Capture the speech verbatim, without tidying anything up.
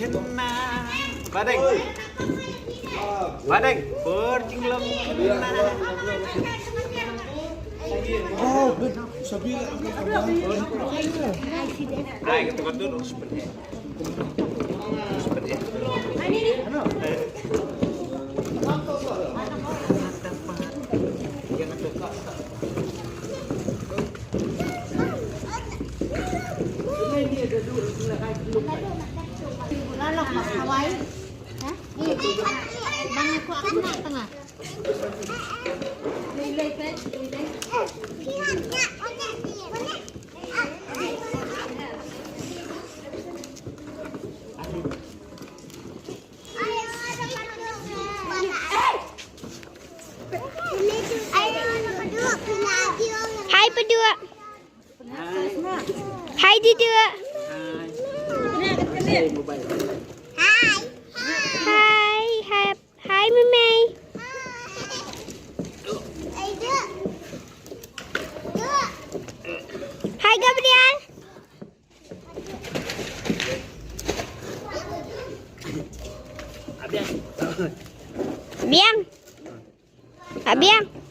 Badeng. Badeng. Por jinglong. Ai, ketuk-ketuk dong seperti. Seperti. Hai Beduk. Hai Duduk. Hai. Hai, hai, hai Mumei. Hai Gabriel. Biang. Abiang.